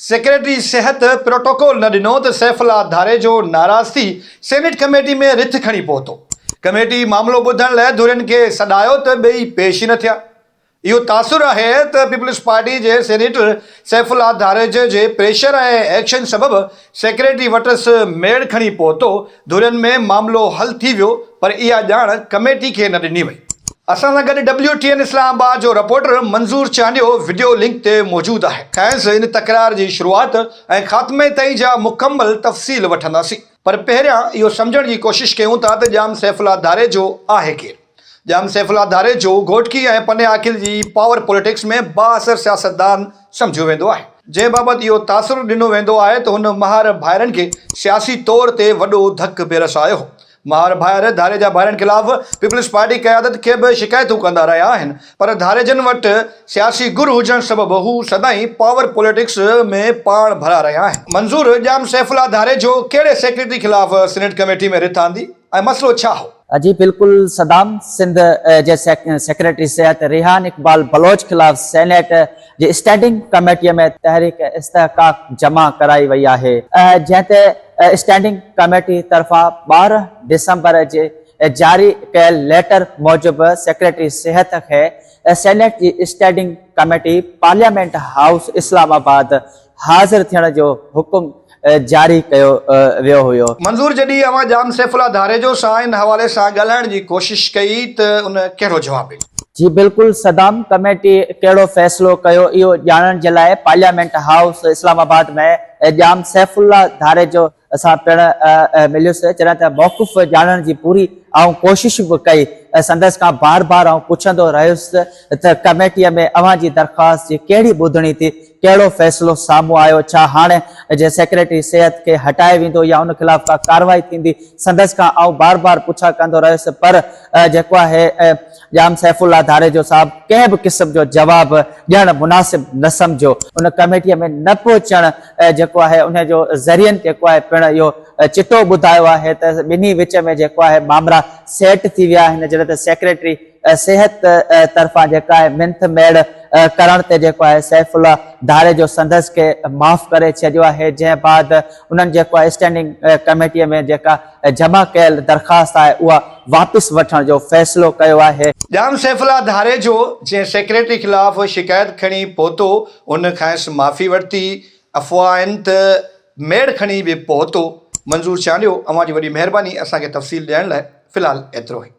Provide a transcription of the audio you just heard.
Secretary صحت protocol نه ڏنو ته سيف الله ڌاريجو ناراض ٿي سينيٽ ڪميٽي ۾ رٿ کڻي پهتو. ڪميٽي معاملو ٻڌڻ لاء ڌرين کي سڏايو ته ٻئي پيش ئي نه ٿيا. اهو تاثر آهي ته پيپلز پارٽي جي سينيٽر سيف الله ڌاريجي جي پريشر ۽ ايڪشن سبب سيڪريٽري وٽس ميڙ کڻي پهتو، ڌرين ۾ معاملو حل ٿي ويو پر اها ڄاڻ ڪميٽي کي نه ڏني وئي. اسان سان گڏ ڊبليو ٽي اين اسلام آباد جو رپورٽر منظور چانڊيو وڊيو لنڪ تي موجود آهي. کانئس ان تڪرار جي شروعات ۽ خاتمي تائين جا مڪمل تفصيل وٺنداسين. پر پهريان اهو سمجهڻ جي ڪوشش ڪيون ٿا ته ڄام سيف الله ڌاريجو آهي ڪير؟ ڄام سيف الله ڌاريجو گهوٽڪي ۽ پني عاقل جي پاور پوليٽڪس ۾ بااثر سياستدان سمجهيو ويندو آهي. جنهن بابت اهو تاثر ڏنو ويندو آهي ته هن مهار ڀائرن کي سياسي طور تي وڏو ڌڪ به رسايو هو. مهار ڀائر ڌاريجا ڀائرن خلاف پيپلز پارٽي قيادت کي به شڪايتون ڪندا رهيا آهن پر ڌاريجن وٽ سياسي گر هجڻ سبب هو سدائين پاور پوليٽڪس ۾ پاڻ ڀرا رهيا آهن. منظور ڄام سيف الله ڌاريجو ڪهڙي سيڪريٽري خلاف سينيٽ ڪميٽي ۾ رٿ آندي ۽ مسئلو ڇا هو؟ جي بلڪل صدام سنڌ جي سيڪريٽري صحت ريحان اقبال بلوچ خلاف سينيٽ جي اسٽينڊنگ ڪميٽي ۾ تحريڪ استحقاق جمع ڪرائي وئي آهي، جنهن تي اسٽينڊنگ ڪميٽي طرفان 12 ڊسمبر جي جاري ڪيل ليٽر موجب سيڪريٽري صحت کي سينيٽ جي standing committee parliament house Islamabad حاضر ٿيڻ جو حڪم جاري ڪيو ويو هيو. منظور جڏهن اوهان ڄام سيف الله ڌاريجو سان ان حوالي سان ڳالهائڻ جي ڪوشش ڪئي ته ان ڪهڙو جواب ڏنو؟ جي بلڪل صدام ڪميٽي ڪهڙو فيصلو ڪيو اهو ڄاڻڻ جي لاء پارليامينٽ هائوس اسلام آباد ۾ ڄام سيف الله ڌاريجو سان پڻ مليس جڏهن ته موقف ڄاڻڻ جي پوري آئون ڪوشش به ڪئي سندس کان بار بار آئون پڇندو رهيس ته ڪميٽي ۾ اوهان جي درخواست جي ڪهڙي ٻڌڻي ٿي ڪهڙو فيصلو سامهون آيو، ڇا هاڻي جي سيڪريٽري صحت کي هٽايو ويندو يا ان خلاف ڪا ڪارروائي ٿيندي، سندس کان آئون بار بار پڇا ڪندو رهيس پر جيڪو آهي ڄام سيف الله ڌاريجو صاحب ڪنهن به قسم جو جواب ڏيڻ مناسب نه سمجهيو. ان ڪميٽي ۾ نه پهچڻ جيڪو آهي ان جو ذريعن جيڪو آهي پڻ اهو چٽو ٻڌايو آهي ته ٻنهي وچ ۾ جيڪو آهي مامرا سيٽ ٿي ويا آهن جڏهن ته سيڪريٽري صحت طرفان جيڪا آهي منٿ ميڙ ڪرڻ تي جيڪو آهي سيف الله ڌاريجو سندس کي معاف ڪري ڇڏيو آهي جنهن بعد انهن جيڪو آهي اسٽينڊنگ ڪميٽي ۾ جيڪا جمع ڪيل درخواست آهي اها واپس وٺڻ جو فيصلو ڪيو آهي. ڄام سيف الله ڌاريجو جنهن سيڪريٽري خلاف شڪايت کڻي پهتو ان کانئس معافي ورتي، افواهه آهن ته ميڙ کڻي به پهتو. منظور چانڊيو اوهان جي وڏي مهرباني اسان کي تفصيل ڏيڻ لاء في الحال ايترو ئي.